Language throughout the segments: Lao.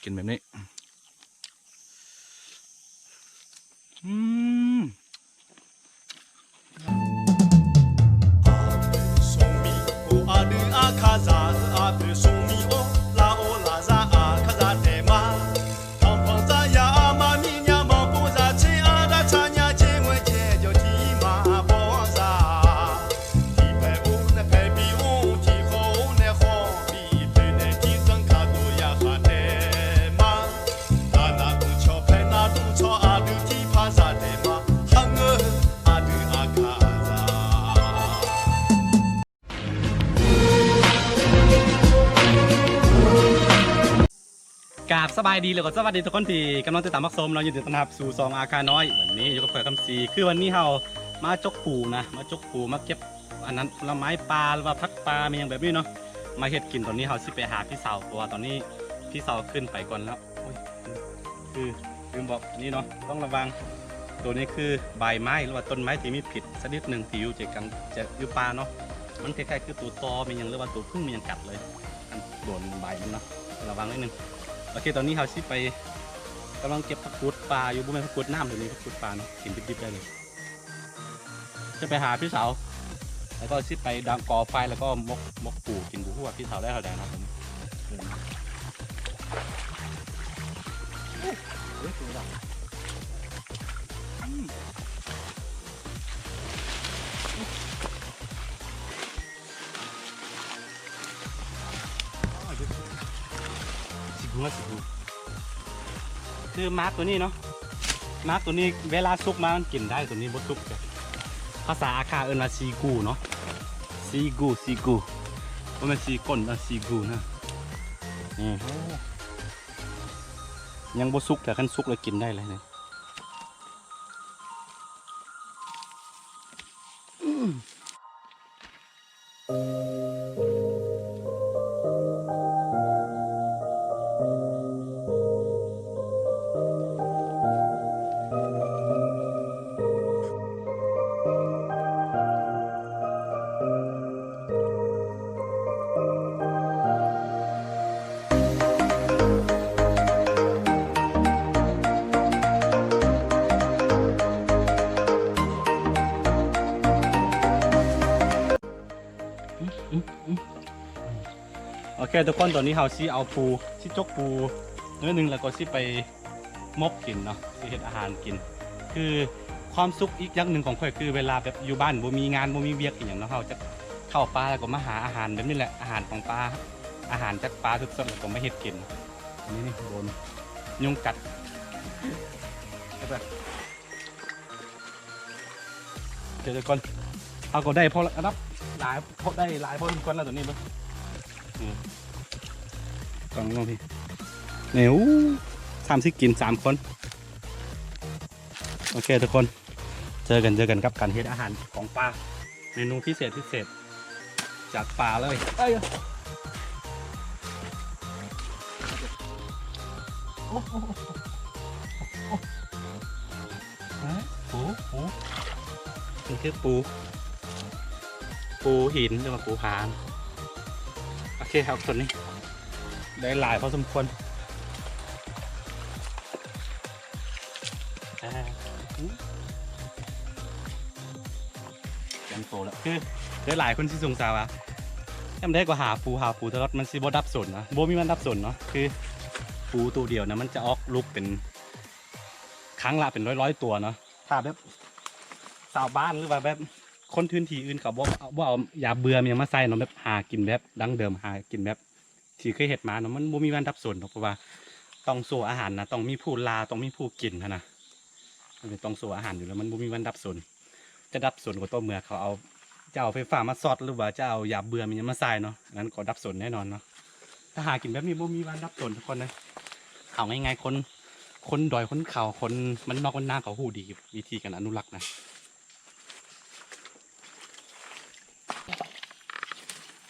ກິນແບບນີ້ ອືມ.ກາບສະບາຍດີ ແລ້ວກໍສະຫວັດດີທຸກຄົນທີ່ກຳລັງຕິດຕາມຮັບຊົມເນາະ, ຍິນດີຕ້ອນຮັບສູ່ຊ່ອງອາຄານ້ອຍ. ວັນນີ້ຢູ່ກັບຂ້ອຍຄຳສີ ຄືວັນນີ້ເຮົາມາຈົກປູນະ, ມາຈົກປູ ມາເກັບອັນນັ້ນ ຜົນລະໄມ້ປ່າ ຫຼືວ່າຜັກປ່າ ມີຫຍັງແບບນີ້ເນາະ ມາເຮັດກິນ. ຕອນນີ້ເຮົາຊິໄປຫາພີ່ສາວ ເພາະວ່າຕອນນີ້ພີ່ສາວຂຶ້ນໄປກ່ອນແລ້ວ. ໂອ້ຍ ຄືລືມບອກ ອັນນີ້ເນາະ ຕ້ອງລະວັງ. ໂຕນີ້ຄືໃບໄມ້ ຫຼືວ່າຕົ້ນໄມ້ທີ່ມີພິດຊະນິດໜຶ່ງທີ່ຢູ່ໃຈກັນ ຈະຢູ່ປ່າເນາະ, ມັນຄ້າຍໆຄືໂຕຕໍແມ່ນຫຍັງ ຫຼືວ່າໂຕຜຶ້ງແມ່ນຫຍັງກັດເລີຍ ອັນໂດນໃບມັນເນາະ, ລະວັງໜ້ອຍໜຶ່ງ. ໂອເຄ ຕອນນີ້ເຮົາຊິໄປ ກຳລັງເກັບຜັກກູດປ່າຢູ່ ບໍ່ແມ່ນຜັກກູດນ້ຳ ດຽວນີ້ຜັກກູດປ່າເນາະ ກິນດິບໆໄດ້ເລີຍ. ຈະໄປຫາພີ່ສາວ ແລ້ວກໍຊິໄປດັງກໍ່ໄຟ ແລ້ວກໍໝົກ ໝົກປູກິນ. ບໍ່ຮູ້ວ່າພີ່ສາວໄດ້ເທົ່າໃດນະ ຊິຮູ້ ຊິຮູ້ ຄືໝາກໂຕນີ້ເນາະ, ໝາກໂຕນີ້ເວລາສຸກມາມັນກິນໄດ້, ໂຕນີ້ບໍ່ສຸກ. ພາສາອາຂ່າເອີ້ນວ່າຊີກູເນາະ, ຊີກູ ຊີກູ ບໍ່ແມ່ນຊີກົ້ນນະ ຊີກູນະ. ນີ້ ໂອ້ ຍັງບໍ່ສຸກ ແຕ່ຄັນສຸກແລ້ວກິນໄດ້ເລີຍນີ້. ໂອເຄທຸກຄົນ ຕອນນີ້ເຮົາຊິເອົາປູ ຊິຈົກປູໜ້ອຍໜຶ່ງ ແລ້ວກໍຊິໄປໝົກກິນເນາະ ຊິເຮັດອາຫານກິນ. ຄືຄວາມສຸກອີກຢ່າງໜຶ່ງຂອງຂ້ອຍ ຄືເວລາແບບຢູ່ບ້ານບໍ່ມີງານ ບໍ່ມີວຽກອີ່ຫຍັງເນາະ ເຮົາຈະເຂົ້າປ່າ ແລ້ວກໍມາຫາອາຫານແບບນີ້ແຫຼະ ອາຫານຂອງປ່າ ອາຫານຈາກປ່າສົດໆ ແລ້ວກໍມາເຮັດກິນ. ອັນນີ້ນີ້ໂດນຍຸງກັດ. ເດີທຸກຄົນ ເຮົາກໍໄດ້ພໍລະດັບຫຼາຍ ພໍໄດ້ຫຼາຍພໍສົມຄວນແລ້ວ ຕົວນີ້ເບິ່ງ ອືມ ກອງລົງພີ້ ນີ້ ໂອ້ ສາມສິບກິນສາມຄົນ. ໂອເຄທຸກຄົນ ເຈີກັນ ເຈີກັນກັບການເຮັດອາຫານຂອງປ່າ ເມນູພິເສດ ພິເສດ ຈາກປ່າເລີຍ. ເອີຍ ໂອ້ໂຫ ໂອ້ໂຫ ໂອ້ ເອີ ປູ ປູ ປູຫີນ ຫຼືວ່າປູຜາ. ໂອເຄ ເອົາຕົວນີ້ ໄດ້ຫຼາຍພໍສົມຄວນ. ອ່າ ອືມ ແກງໂຕແລ້ວ ຄືຫຼາຍໆຄົນຊິສົງໄສວ່າ ຍາມໃດກໍຫາປູ ຫາປູຕະຫຼອດ ມັນຊິບໍ່ດັບສົນນະ ບໍ່ມີວັນດັບສົນເນາະ. ຄືປູໂຕດຽວນະ ມັນຈະອອກລູກເປັນ ຄັ້ງລະເປັນຮ້ອຍໆຕົວເນາະ. ຖ້າແບບຊາວບ້ານ ຫຼືວ່າແບບຄົນພື້ນທີ່ອື່ນ ເຂົາບໍ່ ບໍ່ເອົາຢາເບື່ອຫຍັງມາໃສ່ເນາະ ແບບຫາກິນແບບດັ້ງເດີມ ຫາກິນແບບ ທີ່ເຄີຍເຮັດມາເນາະ ມັນບໍ່ມີວັນດັບສົນດອກ ເພາະວ່າຕ້ອງໂຊອາຫານນະ ຕ້ອງມີຜູ້ລ່າ ຕ້ອງມີຜູ້ກິນຫັ້ນນະ ມັນກໍຕ້ອງໂຊອາຫານຢູ່ແລ້ວ ມັນບໍ່ມີວັນດັບສົນ. ຈະດັບສົນກໍຕໍ່ເມື່ອເຂົາເອົາ ຈະເອົາໄຟຟ້າມາຊັອດ ຫຼືວ່າຈະເອົາຢາເບື່ອມີຫຍັງມາໃສ່ເນາະ ອັນນັ້ນກໍດັບສົນແນ່ນອນເນາະ. ຖ້າຫາກິນແບບນີ້ບໍ່ມີວັນດັບສົນທຸກຄົນເອີຍ. ເອົາງ່າຍໆ ຄົນ ຄົນດອຍ ຄົນເຂົາ ຄົນບ້ານນອກບ້ານນາ ເຂົາຮູ້ດີວິທີການອະນຸລັກນະ.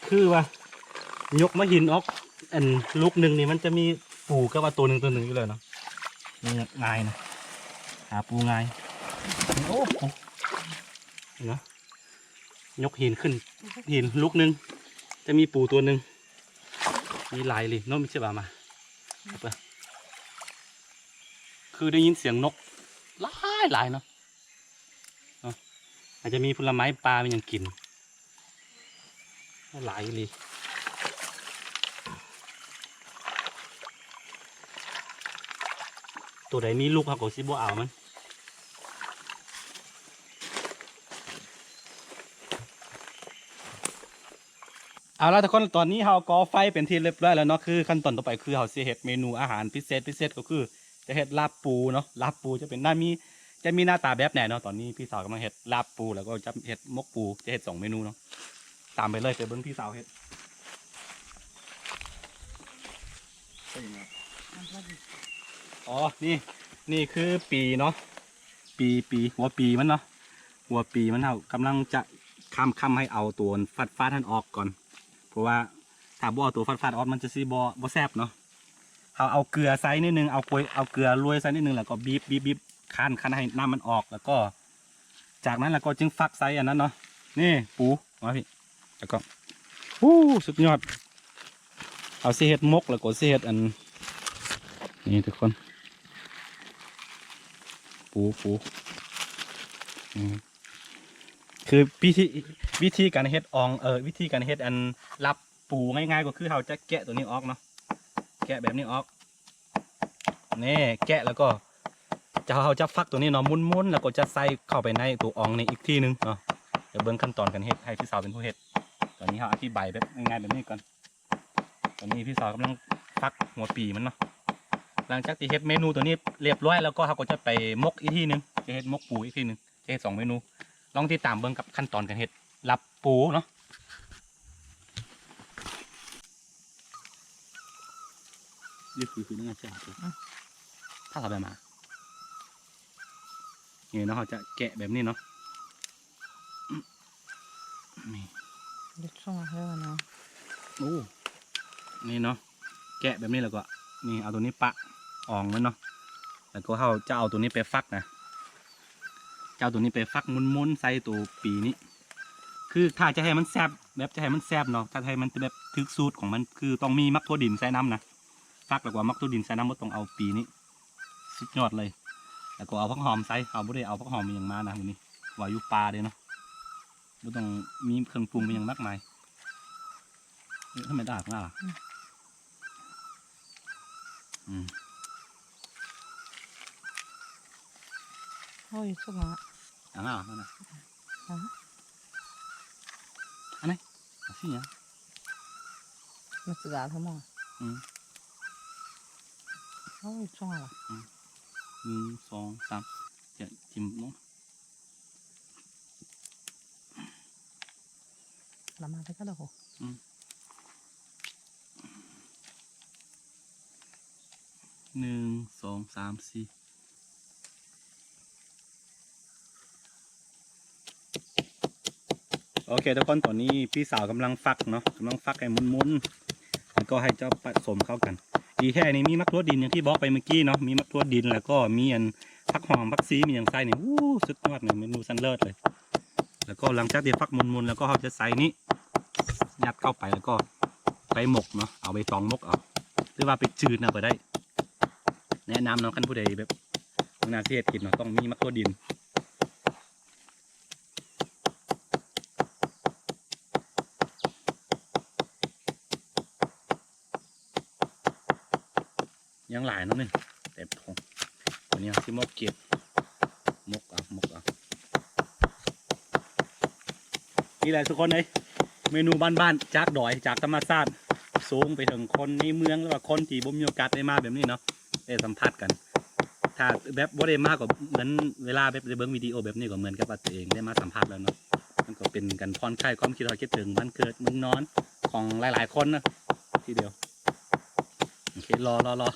ຄືວ່າຍົກມາຫີນອອກ ອັນລູກໜຶ່ງນີ້ ມັນຈະມີປູເກືອບວ່າໂຕໜຶ່ງ ໂຕໜຶ່ງຢູ່ແລ້ວເນາະ. ນີ້ງ່າຍນະ ຫາປູງ່າຍ. ໂອ້ ເຫັນບໍ່? ຍົກຫີນຂຶ້ນ ຫີນລູກໜຶ່ງ ຈະມີປູໂຕໜຶ່ງ. ມີຫຼາຍອີ່ຫຼີເນາະ ມີຊິບາມາ ເອົາໄປ ຄືໄດ້ຍິນສຽງນົກຫຼາຍໆເນາະ ເນາະ ອາດຈະມີຜົນລະໄມ້ປ່າມີຫຍັງກິນ. ໂອ້ ຫຼາຍອີ່ຫຼີ. ໂຕໃດມີລູກເຮົາກໍຊິບໍ່ເອົາມັນ. ເອົາລະທຸກຄົນ ຕອນນີ້ເຮົາກໍ່ໄຟເປັນທີ່ຮຽບຮ້ອຍແລ້ວເນາະ. ຄືຂັ້ນຕອນຕໍ່ໄປຄືເຮົາຊິເຮັດເມນູອາຫານພິເສດ ພິເສດກໍຄືຈະເຮັດລາບປູເນາະ. ລາບປູຈະເປັນໜ້າມີ ຈະມີໜ້າຕາແບບໃດເນາະ. ຕອນນີ້ພີ່ສາວກຳລັງເຮັດລາບປູ ແລ້ວກໍຈະເຮັດໝົກປູ ຈະເຮັດສອງເມນູເນາະ. ຕາມໄປເລີຍ ໄປເບິ່ງພີ່ສາວເຮັດ. ອໍ ນີ້ ນີ້ຄືປີເນາະ ປີ ປີ ຫົວປີມັນເນາະ ຫົວປີມັນ. ເຮົາກຳລັງຈະຄ້ຳໆ ໃຫ້ເອົາໂຕຟາດໆຫັ້ນອອກກ່ອນ ເພາະວ່າຖ້າບໍ່ເອົາໂຕຟາດໆອອກ ມັນຈະຊິບໍ່ ບໍ່ແຊບເນາະ. ເຮົາເອົາເກືອໃສ່ນິດໜຶ່ງ ເອົາກວຍ ເອົາເກືອໂລຍໃສ່ນິດໜຶ່ງ ແລ້ວກໍບີບ ບີບ ບີບ ຄັ້ນ ຄັ້ນໃຫ້ນ້ຳມັນອອກ ແລ້ວກໍຈາກນັ້ນ ແລ້ວກໍຈຶ່ງຟັກໃສ່ອັນນັ້ນເນາະ. ນີ້ປູ ມາພີ່ ແລ້ວກໍ ໂອ້ ສຸດຍອດ. ເຮົາຊິເຮັດໝົກ ແລ້ວກໍຊິເຮັດອັນ ນີ້ທຸກຄົນ ປູ ປູ ອືມ ຄືວິທີ ວິທີການເຮັດອ່ອງ ເອີ ວິທີການເຮັດອັນລາບປູງ່າຍໆ ກໍຄືເຮົາຈະແກະໂຕນີ້ອອກເນາະ ແກະແບບນີ້ອອກ. ນີ້ ແກະແລ້ວກໍຈະ ເຮົາຈະຟັກໂຕນີ້ເນາະ ໝຸນໆ ແລ້ວກໍຈະໃສ່ເຂົ້າໄປໃນໂຕອ່ອງນີ້ອີກທີໜຶ່ງເນາະ. ດຽວເບິ່ງຂັ້ນຕອນການເຮັດ ໃຫ້ພີ່ສາວເປັນຜູ້ເຮັດ. ຕອນນີ້ເຮົາອະທິບາຍແບບງ່າຍໆແບບນີ້ກ່ອນ. ຕອນນີ້ພີ່ສາວກຳລັງຟັກຫົວປີມັນເນາະ. ຫຼັງຈາກທີ່ເຮັດເມນູໂຕນີ້ຮຽບຮ້ອຍແລ້ວກໍ ເຮົາກໍຈະໄປໝົກອີກທີໜຶ່ງ ຈະເຮັດໝົກປູອີກທີໜຶ່ງ ຈະເຮັດສອງເມນູ. ລອງຕິດຕາມເບິ່ງກັບຂັ້ນຕອນການເຮັດລາບປູເນາະ. ນີ້ຄື ຄືໜ້າຈະ ອືມ ພາເຂົ້າໄປມາ ນີ້ເນາະ ເຮົາຈະແກະແບບນີ້ເນາະ. ນີ້ ເດັດຊ່ອງເລີຍເນາະ. ໂອ້ ນີ້ເນາະ ແກະແບບນີ້ແລ້ວກໍ ນີ້ ເອົາໂຕນີ້ປະອ່ອງມັນເນາະ. ແລ້ວກໍເຮົາຈະເອົາໂຕນີ້ໄປຟັກນະ ຈະເອົາໂຕນີ້ໄປຟັກໝຸນໆໃສ່ໂຕປີນີ້. ຄືຖ້າຈະໃຫ້ມັນແຊບ ແບບຈະໃຫ້ມັນແຊບເນາະ ຖ້າໃຫ້ມັນແບບຖືກສູດຂອງມັນ ຄືຕ້ອງມີໝາກຖົ່ວດິນໃສ່ນຳນະ. ຟັກແລ້ວກໍໝາກຖົ່ວດິນໃສ່ນຳ ບໍ່ຕ້ອງເອົາປີນີ້ ສຸດຍອດເລີຍ. ແລ້ວກໍເອົາຜັກຫອມໃສ່ ເຮົາບໍ່ໄດ້ເອົາຜັກຫອມອີ່ຫຍັງມານະມື້ນີ້ ວ່າຢູ່ປ່າເດ້ເນາະ ບໍ່ຕ້ອງມີເຄື່ອງປຸງອີ່ຫຍັງມາກມາຍ. ເອີ ທຳໄມດາກງາ ອືມ ອືມ ໂອ້ຍ ສຸກແລ້ວ ອ່າ ນັ້ນນະ ອ່າ ອັນນີ້ ອັນນີ້ຫຍັງ ມັນສະກາດເຮົາມາ ອືມ ໂອ້ຍ ສຸກແລ້ວ ອືມ ໜຶ່ງ ສອງ ສາມ ຈະຈິ້ມລົງ. ລະມາແຕ່ກະດອກ ອືມ ໜຶ່ງ ສອງ ສາມ ສີ່ ໂອເຄທຸກຄົນ ຕອນນີ້ພີ່ສາວກຳລັງຟັກເນາະ ກຳລັງຟັກໃຫ້ໝຸນໆ ແລ້ວກໍໃຫ້ເຈົ້າປະສົມເຂົ້າກັນ. ດີແທ້ນີ້ມີໝາກຖົ່ວດິນ ຢ່າງທີ່ບອກໄປເມື່ອກີ້ເນາະ ມີໝາກຖົ່ວດິນ ແລ້ວກໍມີອັນຜັກຫອມ ຜັກຊີ ມີຫຍັງໃສ່ນີ້ ໂອ້ ສຸດຍອດເລີຍ ເມນູຊັ້ນເລີດເລີຍ. ແລ້ວກໍຫຼັງຈາກທີ່ຟັກໝຸນໆ ແລ້ວກໍເຮົາຈະໃສ່ນີ້ ຍັດເຂົ້າໄປ ແລ້ວກໍໄປໝົກເນາະ ເອົາໃບຕອງໝົກເອົາ ຫຼືວ່າໄປຈືນເອົາກໍໄດ້. ແນະນຳເນາະ ຄັນຜູ້ໃດແບບ ມື້ໜ້າຊິເຮັດກິນເນາະ ຕ້ອງມີໝາກຖົ່ວດິນ. ຍັງຫຼາຍເນາະນີ້ ເຕັມຖົງ. ຕົວນີ້ເຮົາຊິໝົກກິນ ໝົກເອົາ ໝົກເອົາ. ນີ້ແຫຼະທຸກຄົນເອີຍ ເມນູບ້ານໆ ຈາກດອຍ ຈາກທຳມະຊາດ ສູງໄປເຖິງຄົນໃນເມືອງ ຫຼືວ່າຄົນທີ່ບໍ່ມີໂອກາດໄດ້ມາແບບນີ້ເນາະ ໄດ້ສຳຜັດກັນ. ຖ້າແບບບໍ່ໄດ້ມາກໍເໝືອນເວລາແບບໄດ້ເບິ່ງວິດີໂອແບບນີ້ ກໍເໝືອນກັບວ່າຕົວເອງໄດ້ມາສຳຜັດແລ້ວເນາະ. ມັນກໍເປັນການຜ່ອນຄາຍຄວາມຄິດຮອດຄິດເຖິງບ້ານເກີດເມືອງນອນຂອງຫຼາຍໆຄົນນະ ທີດຽວ. ໂອເຄ ລໍ ລໍ ລໍ.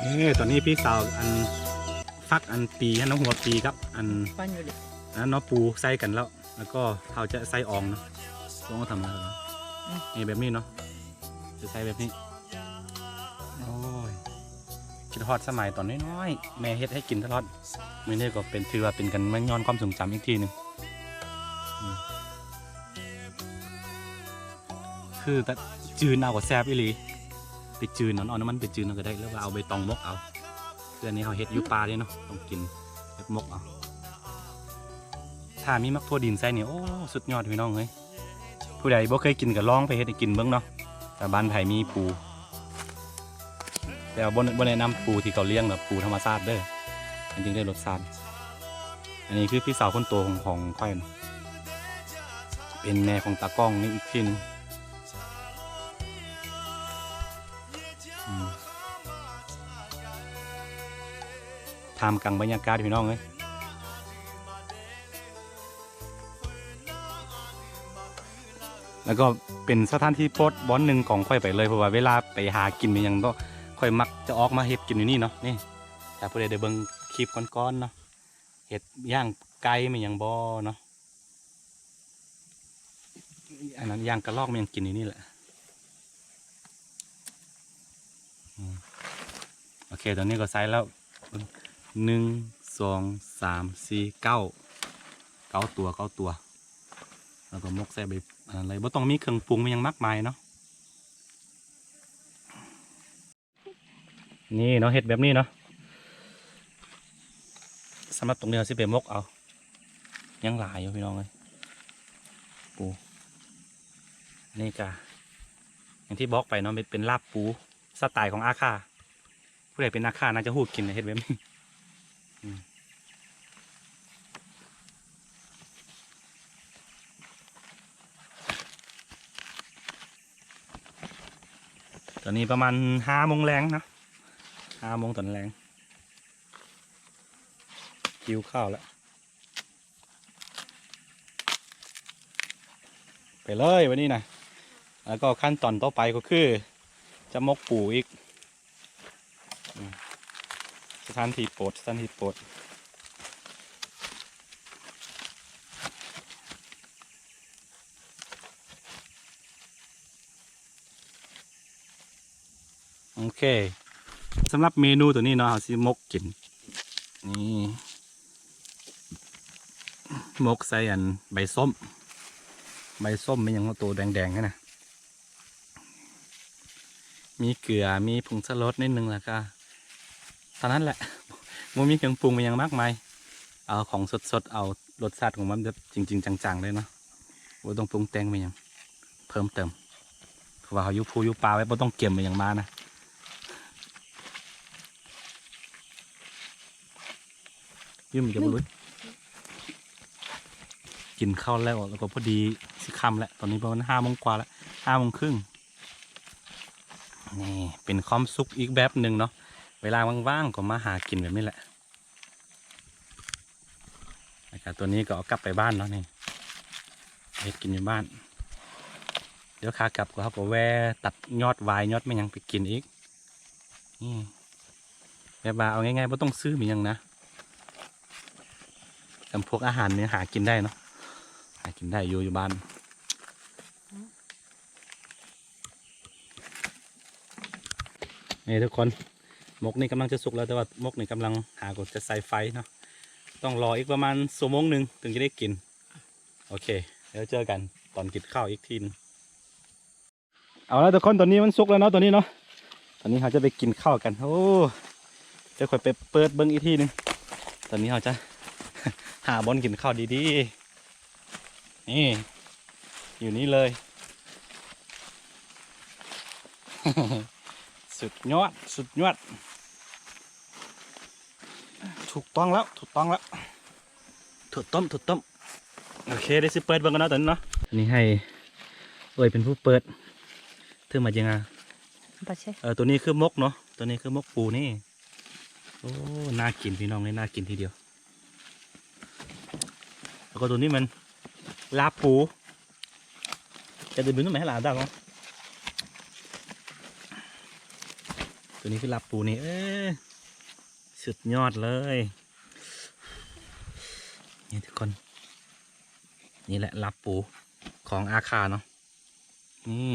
ເອີ ຕອນນີ້ພີ່ສາວອັນ ຟ ພັກອັນປີຫັ້ນເນາະ ຫົວປີກັບອັນ ປັ້ນຢູ່ເດ ອັນນັ້ນເນາະ ປູໃສ່ກັນແລ້ວ ແລ້ວກໍເຮົາຈະໃສ່ອ່ອງເນາະ ລອງທຳເນາະ ອືມ ນີ້ແບບນີ້ເນາະ ຈະໃສ່ແບບນີ້. ໂອ້ຍ ຄິດຮອດສະໄໝຕອນນ້ອຍໆ ແມ່ເຮັດໃຫ້ກິນຕະຫຼອດ ມື້ນີ້ກໍເປັນ ຖືວ່າເປັນການມາຍ້ອນຄວາມຊົງຈຳອີກທີໜຶ່ງ ອືມ ຄືແຕ່ຈືນເອົາກໍແຊບອີ່ຫຼີ ໄປຈືນເອົາ ເອົານ້ຳມັນໄປຈືນເອົາກໍໄດ້ ຫຼືວ່າເອົາໃບຕອງໝົກເອົາ ຄືອັນນີ້ເຮົາເຮັດຢູ່ປ່າເດ້ເນາະ ຕ້ອງກິນແບບໝົກເອົາ ຖ້າມີໝາກຖົ່ວດິນໃສ່ນີ້ ໂອ້ ສຸດຍອດພີ່ນ້ອງເອີຍ ຜູ້ໃດບໍ່ເຄີຍກິນກໍລອງໄປເຮັດໃຫ້ກິນເບິ່ງເນາະ ຖ້າບ້ານໃຜມີປູ ແຕ່ວ່າບໍ່ ບໍ່ແນະນຳປູທີ່ເຂົາລ້ຽງດອກ ປູທຳມະຊາດເດີ ມັນຈຶ່ງໄດ້ລົດຊາດ. ອັນນີ້ຄືພີ່ສາວຄົນໂຕຂອງ ຂອງຂ້ອຍ ເປັນແມ່ຂອງຕາກ້ອງນີ້ອີກທີໜຶ່ງ ອືມ ທ່າມກາງບັນຍາກາດພີ່ນ້ອງເອີຍ ແລ້ວກໍເປັນສະຖານທີ່ໂປດບ່ອນໜຶ່ງຂອງຂ້ອຍໄປເລີຍ ເພາະວ່າເວລາໄປຫາກິນອີ່ຫຍັງເນາະ ຂ້ອຍມັກຈະອອກມາເຮັດກິນຢູ່ນີ້ເນາະ ນີ້ ຖ້າຜູ້ໃດໄດ້ເບິ່ງຄລິບກ່ອນໆເນາະ ເຮັດຍ່າງໄກ່ແມ່ນຫຍັງບໍ່ເນາະ ອັນນັ້ນຍ່າງກະລອກແມ່ນຫຍັງກິນຢູ່ນີ້ແຫຼະ ອືມ ໂອເຄ ຕອນນີ້ກໍໃສ່ແລ້ວ ໜຶ່ງ ສອງ ສາມ ສີ່ ເກົ້າ ເກົ້າຕົວ ເກົ້າຕົວ ແລ້ວກໍໝົກໃສ່ໃບ ອັນນັ້ນເລີຍ ບໍ່ຕ້ອງມີເຄື່ອງປຸງແມ່ນຫຍັງມາກມາຍເນາະ. ນີ້ເນາະ ເຮັດແບບນີ້ເນາະ ສຳລັບຕົງນີ້ເຮົາຊິໄປໝົກເອົາ ຍັງຫຼາຍຢູ່ພີ່ນ້ອງເອີຍ ປູ ອັນນີ້ກະ ຢ່າງທີ່ບອກໄປເນາະ ເປັນ ເປັນລາບປູ ສະໄຕຂອງອາຂ່າ ຜູ້ໃດເປັນອາຂ່າໜ້າຈະຮູ້ກິນ ເຮັດແບບນີ້ ອືມ. ຕອນນີ້ປະມານຫ້າໂມງແລງເນາະ ຫ້າໂມງຕອນແລງ ຫິວເຂົ້າແລ້ວ ໄປເລີຍບາດນີ້ນະ ແລ້ວກໍຂັ້ນຕອນຕໍ່ໄປກໍຄືຈະໝົກປູອີກ ອືມ ສະຖານທີ່ໂປດ ສະຖານທີ່ໂປດ ໂອເຄ ສຳລັບເມນູໂຕນີ້ເນາະ ເຮົາຊິໝົກກິນ ນີ້ ໝົກໃສ່ອັນໃບສົ້ມ ໃບສົ້ມແມ່ນຫຍັງ ໂຕແດງໆຫັ້ນນະ ມີເກືອ ມີຜົງສະລົດນິດໜຶ່ງ ແລ້ວກະເທົ່ານັ້ນແຫຼະ ບໍ່ມີເຄື່ອງປຸງແມ່ນຫຍັງມາກມາຍ ເອົາຂອງສົດໆ ເອົາລົດຊາດຂອງມັນແບບຈິງໆ ຈັງໆ ເລີຍເນາະ ບໍ່ຕ້ອງປຸງແຕ່ງແມ່ນຫຍັງເພີ່ມເຕີມ ເພາະວ່າເຮົາຢູ່ພູຢູ່ປ່າໄວ້ ບໍ່ຕ້ອງກຽມແມ່ນຫຍັງມານະ. ຢູ່ມັນຈະບໍ່ຫຼຸດ ກິນເຂົ້າແລ້ວ ແລ້ວກໍພໍດີຊິຄ່ຳແລ້ວ ຕອນນີ້ປະມານຫ້າໂມງກວ່າແລ້ວ ຫ້າໂມງເຄິ່ງ ນີ້ເປັນຄວາມສຸກອີກແບບໜຶ່ງເນາະ ເວລາວ່າງໆ ກໍມາຫາກິນແບບນີ້ແຫຼະ ແລ້ວກໍຕົວນີ້ກໍເອົາກັບໄປບ້ານເນາະ ນີ້ເຮັດກິນຢູ່ບ້ານ ດຽວຂາກັບກໍເຮົາກໍແວ່ຕັດຍອດຫວາຍຍອດແມ່ນຫຍັງໄປກິນອີກ ນີ້ ແບບວ່າເອົາງ່າຍໆ ບໍ່ຕ້ອງຊື້ມີຫຍັງນະ ຈຳພວກອາຫານນີ້ຫາກິນໄດ້ເນາະ ຫາກິນໄດ້ຢູ່ ຢູ່ບ້ານ ນີ້ທຸກຄົນ ໝົກນີ້ກຳລັງຈະສຸກແລ້ວ ແຕ່ວ່າໝົກນີ້ກຳລັງຫາກໍຈະໃສ່ໄຟເນາະ ຕ້ອງລໍອີກປະມານຊົ່ວໂມງໜຶ່ງເຖິງຈະໄດ້ກິນ ໂອເຄ ແລ້ວເຈີກັນຕອນກິນເຂົ້າອີກທີໜຶ່ງ. ເອົາລະທຸກຄົນ ຕອນນີ້ມັນສຸກແລ້ວເນາະ ຕອນນີ້ເນາະ ຕອນນີ້ເຮົາຈະໄປກິນເຂົ້າກັນ ໂອ້ ດຽວຂ້ອຍໄປເປີດເບິ່ງອີກທີໜຶ່ງ ຕອນນີ້ເຮົາຈະຫາບ່ອນກິນເຂົ້າດີໆ ນີ້ ຢູ່ນີ້ເລີຍ ສຸດຍອດ ສຸດຍອດ ຖືກຕ້ອງແລ້ວ ຖືກຕ້ອງແລ້ວ ຖົ່ວຕົ້ມ ຖົ່ວຕົ້ມ ໂອເຄ ດຽວຊິເປີດເບິ່ງກັນເນາະ ຕອນນີ້ເນາະ ອັນນີ້ໃຫ້ເອື້ອຍເປັນຜູ້ເປີດ ຖືມາຈິງອາ ເອີ ໂຕນີ້ຄືໝົກເນາະ ໂຕນີ້ຄືໝົກປູນີ້ ໂອ້ ໜ້າກິນພີ່ນ້ອງເອີຍ ໜ້າກິນທີດຽວ ແລ້ວກໍໂຕນີ້ມັນລາບປູ ແກຈະດຶງມາໃຫ້ຫຼານດາວ ໂຕນີ້ຄືລາບປູນີ້ ເອີ ສຸດຍອດເລີຍ ນີ້ທຸກຄົນ ນີ້ແຫຼະລາບປູຂອງອາຄາເນາະ ນີ້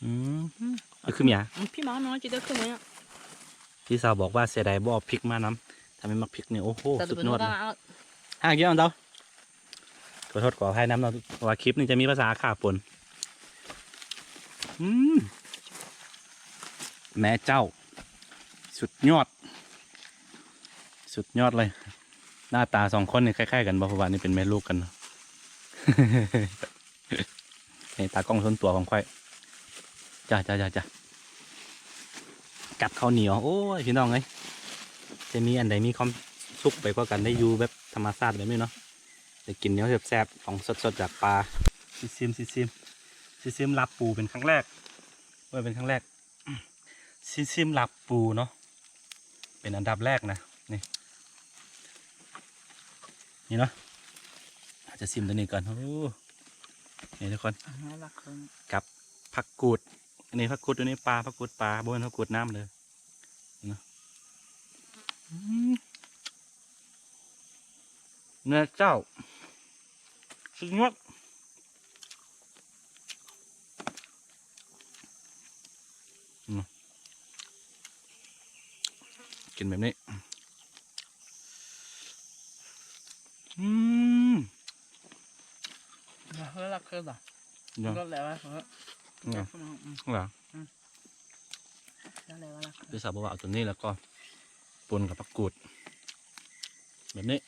ອືມ ອືມ ເອົາຂຶ້ນມາ ອືມ ພີ່ມາເນາະ ຈະໄດ້ຂຶ້ນມາເນາະ ພີ່ສາວບອກວ່າເສຍດາຍບໍ່ເອົາພິກມານຳ ຖ້າແມ່ນໝາກພິກນີ້ ໂອ້ໂຫ ສຸດຍອດເລີຍ ຫາກິນເອົາເຈົ້າ ຂໍໂທດຂໍອະໄພນຳເນາະ ເພາະວ່າຄລິບນີ້ຈະມີພາສາອາຂ່າປົນ ອືມ ແມ່ເຈົ້າ ສຸດຍອດ ສຸດຍອດເລີຍ ໜ້າຕາສອງຄົນນີ້ຄ້າຍໆກັນບໍ່ ເພາະວ່ານີ້ເປັນແມ່ລູກກັນເນາະ ໃນຕາກ້ອງສ່ວນຕົວຂອງຂ້ອຍ ຈ້າໆໆໆ ກັບເຂົ້າໜຽວ ໂອ້ຍ ພີ່ນ້ອງເອີຍ ຈະມີອັນໃດມີຄວາມສຸກໄປກວ່າກັນ ໄດ້ຢູ່ແບບທຳມະຊາດແບບນີ້ເນາະ ໄດ້ກິນແນວແຊບໆ ຂອງສົດໆ ຈາກປ່າ ຊິຊິມ ຊິຊິມ ຊິຊິມລາບປູເປັນຄັ້ງແລກ ເອີ ເປັນຄັ້ງແລກ ຊິຊິມລາບປູເນາະ ເປັນອັນດັບແລກນະ ນີ້ ນີ້ເນາະ ອາດຈະຊິມຕົວນີ້ກ່ອນ ໂອ້ ນີ້ທຸກຄົນ ອັນນີ້ລະເຄິ່ງ ກັບຜັກກູດ ອັນນີ້ຜັກກູດຢູ່ໃນປ່າ ຜັກກູດປ່າ ບໍ່ແມ່ນຜັກກູດນ້ຳເດີ ເນາະ ອືມ ແມ່ເຈົ້າ ສຸດຍອດ ອືມ ກິນແບບນີ້ ອືມ ເອີ ລັກເຄີນລະ ເນາະ ກໍແລ້ວວ່າ ອືມ ອືມ ແລ້ວແຫຼະວ່າລະ ຄືສາວບອກວ່າເອົາຕົວນີ້ ແລ້ວກໍປົນກັບຜັກກູດ ແບບນີ້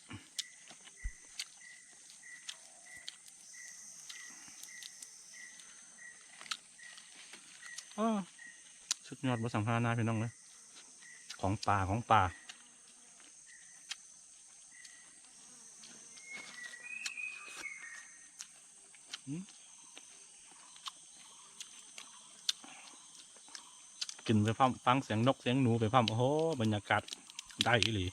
ອ້າ ສຸດຍອດບໍ່ສຳພັນນາ ພີ່ນ້ອງເອີຍ ຂອງປ່າ ຂອງປ່າ. ກິນໄປພ້ອມ ຟັງສຽງນົກສຽງໜູໄປພ້ອມ ໂອ້ໂຫ ບັນຍາກາດໄດ້ອີ່ຫຼີ.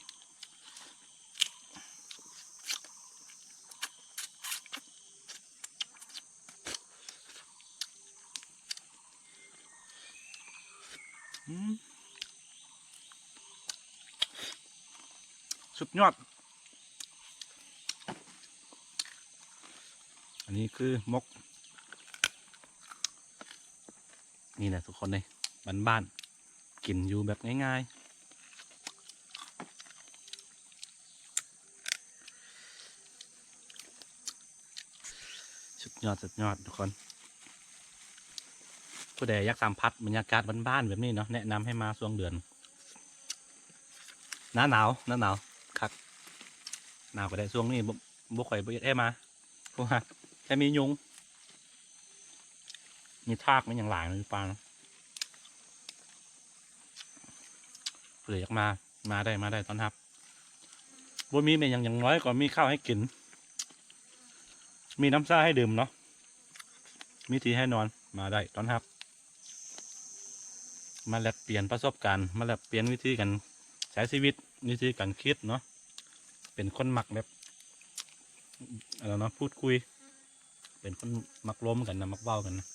ອືມ ສຸດຍອດ ອັນນີ້ຄືໝົກ ນີ້ແຫຼະທຸກຄົນເອີຍ ບ້ານໆ ກິນຢູ່ແບບງ່າຍໆ. ສຸດຍອດ ສຸດຍອດທຸກຄົນ ຜູ້ໃດຢາກສຳຜັດບັນຍາກາດບ້ານໆແບບນີ້ເນາະ ແນະນຳໃຫ້ມາຊ່ວງເດືອນໜ້າໜາວ ໜ້າໜາວຄັກ ໜາວກໍໄດ້ ຊ່ວງນີ້ບໍ່ ບໍ່ຄ່ອຍ ບໍ່ຢາກໃຫ້ມາ ເພາະວ່າຈະມີຍຸງ ມີທາກ ມີຫຍັງຫຼາຍໃນປ່າເນາະ ຜູ້ໃດຢາກມາ ມາໄດ້ ມາໄດ້ ຕ້ອນຮັບ ບໍ່ມີແມ່ນຫຍັງ ຢ່າງໜ້ອຍກໍມີເຂົ້າໃຫ້ກິນ ມີນ້ຳຊາໃຫ້ດື່ມເນາະ ມີທີ່ໃຫ້ນອນ ມາໄດ້ ຕ້ອນຮັບ ມາແລກປ່ຽນປະສົບການ ມາແລກປ່ຽນວິທີການໃຊ້ຊີວິດ ວິທີການຄິດເນາະ ເປັນຄົນມັກແບບ ອັນນັ້ນເນາະ ພູດຄຸຍ ເປັນຄົນມັກລົມກັນນະ ມັກເວົ້າກັນນະ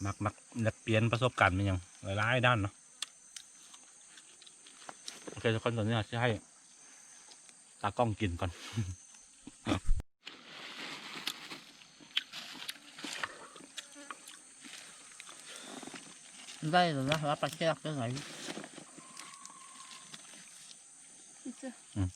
ມັກ ມັກແລກປ່ຽນປະສົບການແມ່ນຫຍັງຫຼາຍໆດ້ານເນາະ. ໂອເຄທຸກຄົນ ຕອນນີ້ເຮົາຊິໃຫ້ຕາກ້ອງກິນກ່ອນ. ໄດ້ແລ້ວນະ ວ່າປາແຊບຈັ່ງໃດ ອືມ.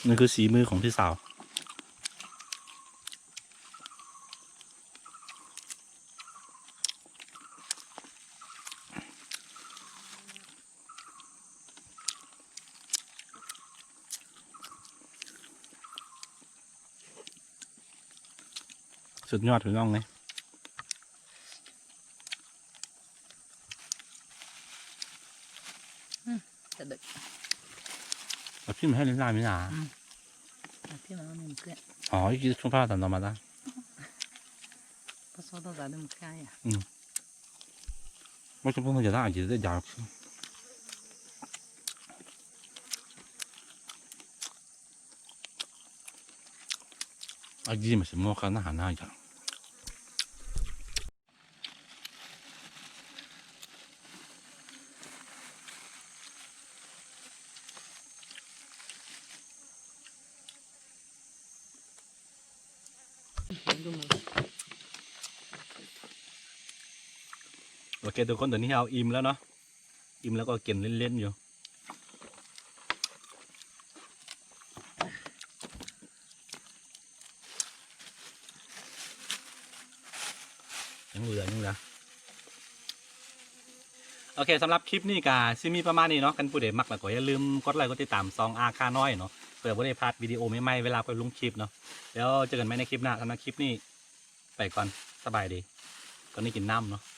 ນີ້ຄືສີມືຂອງພີ່ສາວ. ສຸດຍອດພີ່ນ້ອງເອີຍ. ອືມ ກະເດິກ ອາ ພິມໃຫ້ຫຼາຍໆ ມີນາ. ອືມ ອາ ພິມເອົາໜຶ່ງເພື່ອນ. ອໍ ອີກ ສອງພັນ ຕາມມາດາ ພະຊໍ ຕ້ອງການໜຶ່ງເພື່ອນ. ອືມ ບໍ່ຈຳເປັນຈະໄດ້ ອາດຈະໄດ້ຢາ. ອືມ ອືມ.味見して儲かんなはないじゃん。 ໂອເຄທຸກຄົນ ຕອນນີ້ເຮົາອີ່ມແລ້ວເນາະ ອີ່ມແລ້ວກໍກິນເຫຼັ້ນໆຢູ່. ຍັງເຫຼືອ ຍັງເຫຼືອ. ໂອເຄ ສຳລັບຄລິບນີ້ກະຊິມີປະມານນີ້ເນາະ. ຄັນຜູ້ໃດມັກແລ້ວກໍຢ່າລືມກົດໄລກົດຕິດຕາມຊ່ອງອາຄານ້ອຍເນາະ ເພື່ອບໍ່ໄດ້ພາດວິດີໂອໃໝ່ໆ ເວລາຂ້ອຍລົງຄລິບເນາະ. ແລ້ວເຈີກັນໃໝ່ໃນຄລິບໜ້າ. ສຳລັບຄລິບນີ້ໄປກ່ອນ ສະບາຍດີ. ຕອນນີ້ກິນນ້ຳເນາະ.